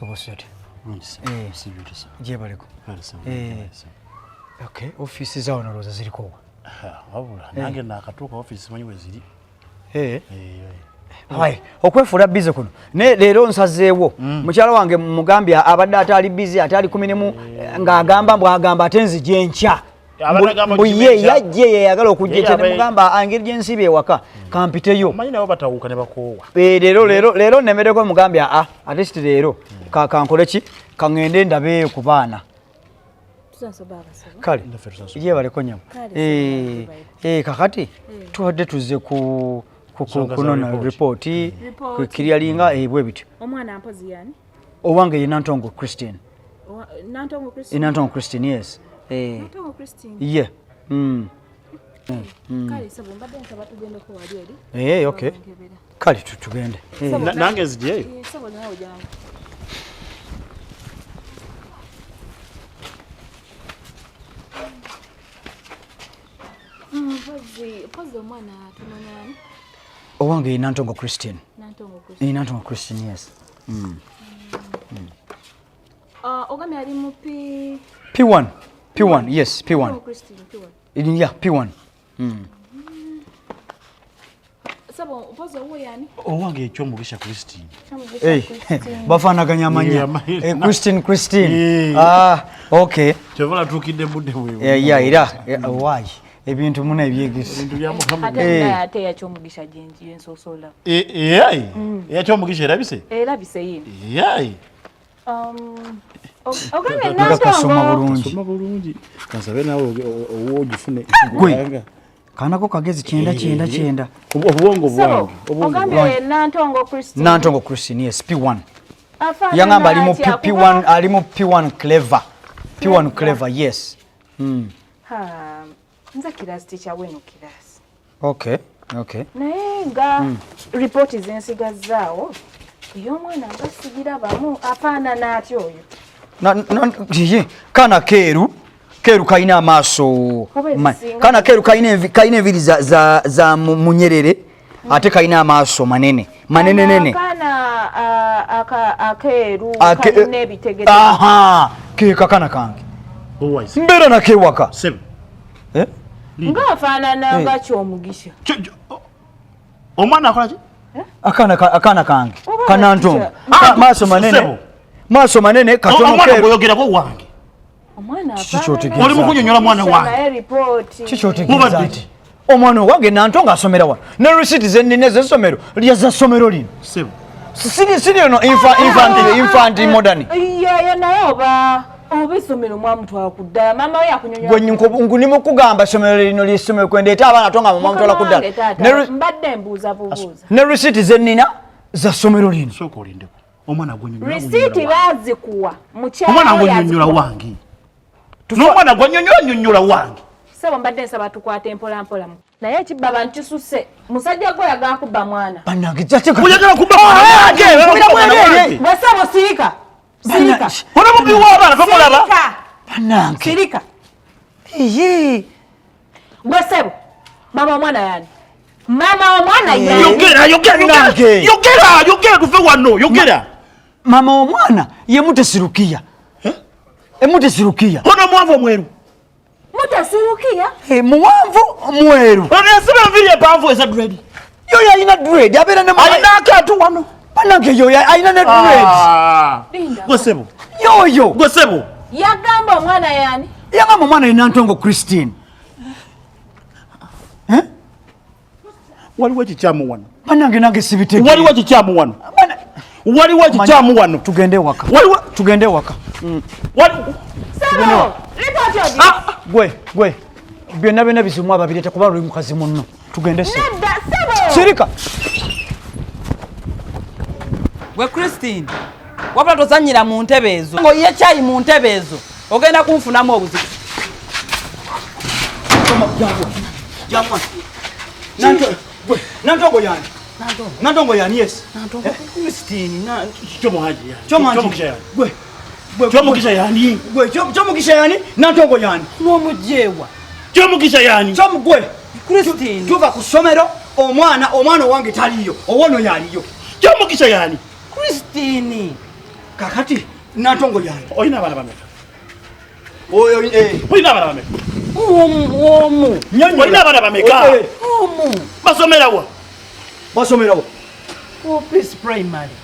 Sobosote. Gyebaleko. Okay, office zawo nolowooza ziriko wa? Wabula nange nakatuuka office simanyi we ziri. Aye, okwefuula busy kuno naye leero nsazeewo mukyala wange mugambye abadde ate ali busy ate ali ku mirimu ng'agamba mbu agamba ate nzija enkya. Abadde agamba Mbu nti ye enkya. yajje yeyagala okujja Ye enkya abe- ne mugamba engeri gye nsiibye ewaka kampiteyo. Omanyi nabo batawuka ne bakoowa. Leero leero leero nnemereko mugambye aa at least leero kankole ki kaŋŋende ndabeeyo ku baana. Kale gyebaleko nnyabo. Kakati tubadde tuzze ku Nsonga za kunona report. ripooti Report. kukiryalinga bwe bityo. Omwana mpozi yani? Owange ye Nantongo Christine. Nantongo Christine. Nantongo Christine, yes. Nantongo Christine. Ye. Kale sebo mbadde nsaba tugendeko wali eri. Okay. Kale tugende. Nange nzijeyo. Sebo naawe jangu. Mpozi omwana tumanya ani? Owange ye Nantongo Christine. Nantongo Christine. Nantongo Christine, yes. Ogambye ali mu P P1. P1, yes, P1. Nantongo Christine, P1. Yeah, P1. Sebo mpozi owuwo yani? Owange Ekyomugisha Christine. Bafaanaganya amannya. Yeah, Christine, Christine. Ah, okay. Kyova natuukidde budde bwe. Yeah, era why? Ebintu muna ebyegesa. Ebintu bya Muhammad. Ate naye ate eyakyomugisha gye nsosola. Eyakyomugisha erabise? Erabise yino. Ogambye Nga kasoma Nantongo. bulungi. Soma bulungi. Kansabe naawe owuwo ogifune. Gwe. Kanako kagezi 9 9 9. Obwongo Sebo, bwange. Obwongo ogambye Nantongo Christine. Nantongo Christine, yes, P1. Afaanana Yangamba ali mu atya? P1, ali mu P1 clever. P1 clever, yes. Ha, nze kirasi teacher weno kirasi. Okay, okay. Naye nga ripooti zensigazzaawo ey'omwana nga sigirabamu afaanana atya oyo? Ye, kana keeru keeru kalina amaaso Oba ezisinga- kana keeru kalina enviiri za munyerere ate kalina amaaso manene manene nene. Akaana akeeru kalina ebitegere. Aha, ke kakana kange. Owaise. Mbeera nako ewaka. Sebo. Ng'afaanana nga Kyomugisha. Omwana akola ki? Akaana kange Oba kanantongo. Ah, Maaso manene. Sebo. Maaso manene katono Omwana keeru. gweyogerako wange. Omwana Kiki kyotegeeza? Oli mukunyonyola mwana wange. Naye ripooti. Kiki kyotegeeza Mubadde nti omwana owange Nantongo asomera wano ne risiti zennina ez'essomero lya za ssomero lino. Sebo. Siri eno infant modern. Yeyo naye oba essomero mwamutwala ku ddala maama we yakunyonyola. Gwe ndi mukugamba essomero lino ly'essomero kwe ndeeta abaana tonga mwamutwala ku ddala. Mbadde mbuuza bubuuza. Ne risiti zennina za ssomero lino. Sooka olindeko. Omwana gwenyonyola. Risiiti baazikuwa mukyalo. Omwana gwenyonyola wange. N'omwana gwenyonyola nyonyola wange. Sebo mbadde nsaba tukwate mpola mpola. Naye ekibba bantu kisuse. Musajja gwe oyagala kubba mwana. Bannange jjate Oyagala kubba mwana wange. Gwe sebo sirika. Sirika. Ono mubbi w'abaana tomulaba. Sirika. Bannange. Sirika. Iye. Gwe sebo. Mama omwana yani? Mama omwana yani? Yogera, yogera, Bannange. yogera, yogera tuve wano, yogera. Mama omwana ye Mutesi Rukia. Mutesi Rukia. Ono muwanvu omweru. Mutesi Rukia? Muwanvu mweru. Ono yasiba enviiri empanvu eza dread. Yoyo alina dread, abeera ne Alina akantu wano. Bannange yoyo alina ne dread. Gwe sebo. Yoyo. Gwe sebo. Yagamba omwana yani? Yagamba omwana ye Nantongo Christine. Waliwo ekikyamu wano. Bannange nange sibitegeera. Waliwo ekikyamu wano. Waliwo ekikyamu wano. Tugende waka. Waliwo tugende waka. Sebo, ripooti ogi. Gwe. Byonna byonna bizimu ababireeta kuba luli mukazi munno. Tugende sebo. Nedda, sebo. Sirika. Gwe Christine, wabula tozannyira mu ntebe ezo. Ng'oyiye caayi mu ntebe ezo, ogenda kunfunamu obuzibu. Nantongo yani? Nantongo yani, yes. Christine, Kyomugisha yani. Gwe. Kyomugisha yani. Gwe, Kyomugisha yani? Nantongo yani. N'omugyewa. Kyomugisha yani. Kyomugwe. Christine. Tuva ku ssomero, omwana owange taliyo, owono yaliyo. Kyomugisha yani. Christine. Kakati Nantongo yange. Olina abaana bameka? Oyo eh. Olina abaana bameka? Omu omu. Olina abaana bameka? Omu. Basomerawa? Basomerawa. Ku Peace Primary.